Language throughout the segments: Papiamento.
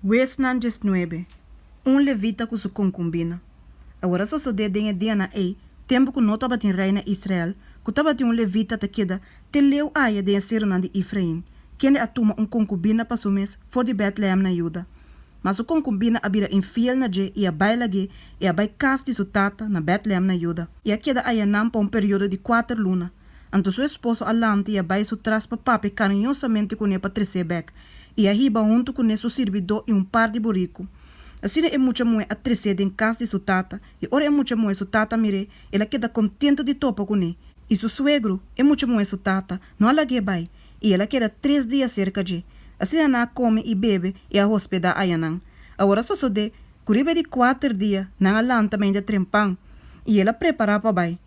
Huesnan 19. Un levita ku su konkubina Awor a sosodé den e dianan ei, tempu ku no tabatin rei na Israel, ku tabatin un levita ta keda te leu aya den e serunan di Efrain, kende a tuma un konkubina pa su mes for di Bètlehèm na Juda. Ma su konkubina a bira infiel na dje i a bai lag'é i a bai kas di su tata na Bètlehèm na Juda, i a keda ayanan pa un periodo di kuater luna. Anto su esposo a lanta i a bai su tras pa papia kariñosamente kuné pa tres'é bèk, i a hiba huntu kuné su sirbidó i un par di buriku. Asina e mucha muhé a tres'é den kas di su tata, i ora e mucha muhé su tata mir'é, el a keda kontentu di topa kuné. I su suegru, e mucha muhé su tata, no a lag'é bai, i el a keda tres dia serka dje. Asina nan a kome i bebe i a hospedá ayanan. Awor a sosodé ku riba e di kuater dia nan a lanta mainta trempan, i el a prepará pa bai.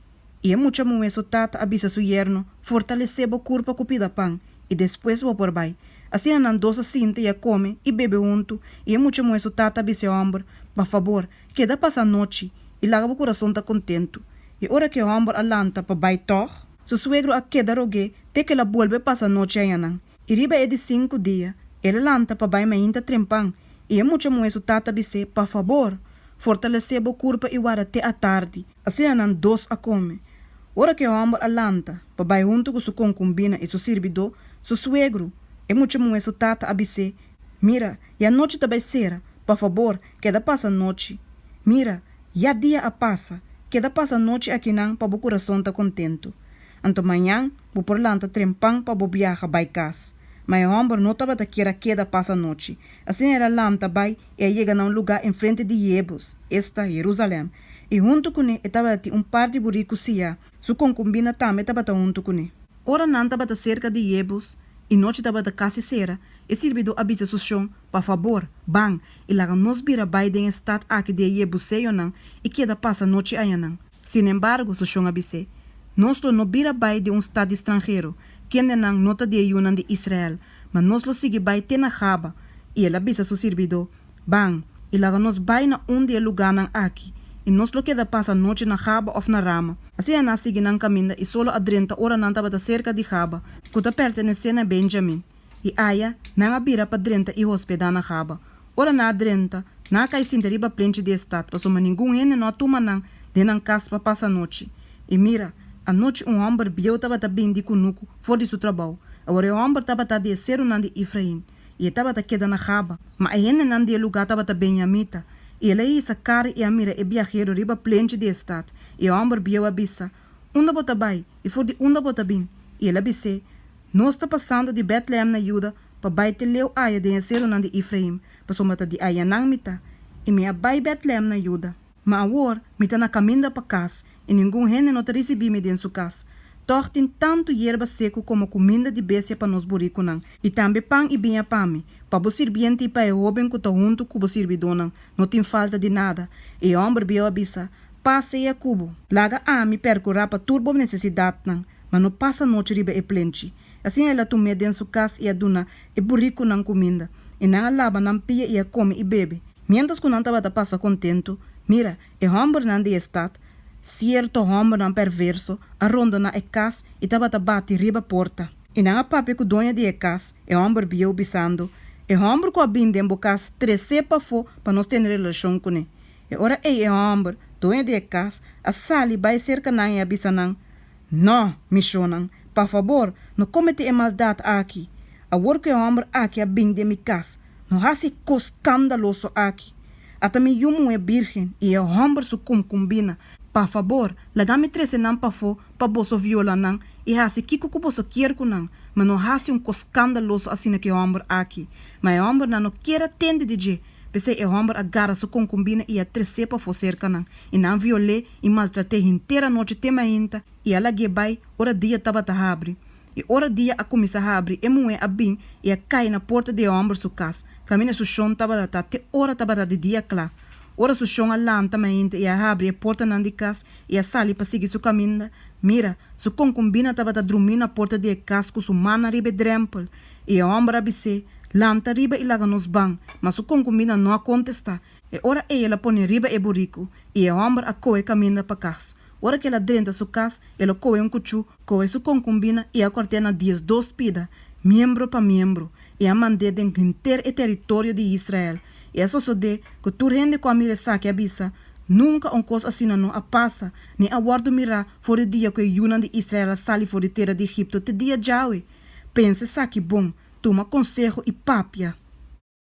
I e mucha muhé su tata a bisa su yerno, Fortalesé bo kurpa ku pida pan, i despues bo por bai. Asina nan dos a sinta i a kome i bebe huntu, i e mucha muhé su tata a bisa e hòmber, Pa fabor, keda pasa anochi, i laga bo kurason ta kontentu. I ora ku e hòmber a lanta pa bai tòg, su suegro a keda rog'é te ku el a bolbe pasa anochi ayanan. I riba e di sinku dia, el a lanta pa bai mainta trempan, i e mucha muhé su tata a bis'é, Pa fabor, fortalesé bo kurpa i warda te atardi. Asina nan dos a kome. Ora ku e hòmber a lanta pa bai huntu ku su konkumbina i su sirbidó, su suegru, e mucha muhé su tata a bis'é, Mira, ya nochi ta bai sera, pa fabor, keda pasa nochi. Mira, ya dia a pasa, keda pasa nochi akinan pa bo kurason ta kontentu. Anto mañan bo por lanta trempan pa bo biaha bai kas. Ma e hòmber no tabata kier a keda pasa nochi. Asina el a lanta bai i a yega na un lugá enfrente di Jebus, esta, Jerusalèm. I huntu kuné e tabata tin un par di buriku siá, su konkumbina tambe tabata huntu kuné. Ora nan tabata serka di Jebus i nochi tabata kasi sera, e sirbidó a bisa su shon, Pa fabor, ban, i laga nos bira bai den e stat aki di e jebuseonan i keda pasa nochi ayanan. Sinembargo, su shon a bis'é, Nos lo no bira bai den un stat di stranhero, kendenan no ta di e yunan di Israel, ma nos lo sigui bai te na Gaba. I el a bisa su sirbidó, Ban, i laga nos bai na un di e lugánan aki, i nos lo keda pasa nochi na Gaba òf na Rama. Asina nan a sigui nan kaminda i solo a drenta ora nan tabata serka di Gaba, ku ta pertenesé na Benjamin. I aya nan a bira pa drenta i hospedá na Gaba. Ora nan a drenta, nan a kai sinta riba plenchi di e stat, pasobra ningun hende no a tuma nan den nan kas pa pasa anochi. I mira, anochi un hòmber bieu tabata bin di kunuku for di su trabou. Awor e hòmber tabata di e serunan di Efrain, i e tabata keda na Gaba. Ma e hendenan di e lugá tabata benjamita. I el a hisa kara i a mira e biahero riba plenchi di e stat. I e hòmber bieu a bisa, Unda bo ta bai, i for di unda bo ta bin? I el a bis'é, Nos ta pasando di Bètlehèm na Juda pa bai te leu aya den e serunan di Efraim, pasobra ta di ayanan mi ta, i mi a bai Bètlehèm na Juda. Ma awor mi ta na kaminda pa kas, i ningun hende no ta risibí mi den su kas. Tòg tin tantu yerba seku komo kuminda di bestia pa nos burikunan, i tambe pan i biña pa mi, pa bo sirbiente i pa e hóben ku ta huntu ku bo sirbidónan, no tin falta di nada. I e hòmber bieu a bisa, Pas sea ku bo. Laga ami pèrkurá pa tur bo nesesidatnan, ma no pasa nochi riba e plenchi. Asina el a tum'é den su kas i a duna e burikunan kuminda, i nan a laba nan pia i a kome i bebe. Miéntras ku nan tabata pasa kontentu, mira, e hòmbernan di e stat, sierto hòmbernan pèrverso, a rondoná e kas i tabata bati riba porta. I nan a papia ku doño di e kas, e hòmber bieu, bisando, E hòmber ku a bini den bo kas, tres'é pafó pa nos tene relashon kuné. E ora ei e hòmber, doño di e kas, a sali bai serka nan i a bisa nan, Nò, mi shonnan, pa fabor, no kometé e maldat aki. Awor ku e hòmber aki a bini den mi kas, no hasi e kos skandaloso aki. Ata mi yu muhé bírgen i e hòmber su kumkumbina. Pa fabor, laga mi trese nan pafó pa boso viola nan i hasi kiko ku boso kier ku nan, ma no hasi un kos skandaloso asina ku e hòmber aki. Ma e hòmbernan no kier a tende di dje. P'esei e hòmber a gara su konkumbina i a tres'é pafó serka nan, i nan viol'é i maltrat'é henter anochi te mainta, i a lag'é bai ora dia tabata habri. I ora dia a kuminsá habri, e muhé a bin i a kai na porta di e hòmber su kas, kaminda su shon tabata ta te ora tabata di dia kla. Ora su shon a lanta mainta i a habri e portanan di kas i a sali pa sigui su kaminda, mira, su konkumbina tabata drumí na porta di e kas ku su mannan riba e drèmpel. I e hòmber a bis'é, Lanta riba i laga nos ban. Ma su konkumbina no a kontestá. E ora ei el a pone riba e buriku, i e hòmber a kohe kaminda pa kas. Ora ku el a drenta su kas, el a kohe un kuchú, kohe su konkumbina i a kòrt'é na diesdos pida, miembro pa miembro. i a mand'é den henter e teritorio di Israel. I a sosodé ku tur hende ku a mira esaki a bisa, Nunka un kos asina no a pasa, ni a wòrdu mirá for di dia ku e yunan di Israel a sali for di tera di Egipto te dia djawe. Pensa esaki bon, tuma konseho i papia.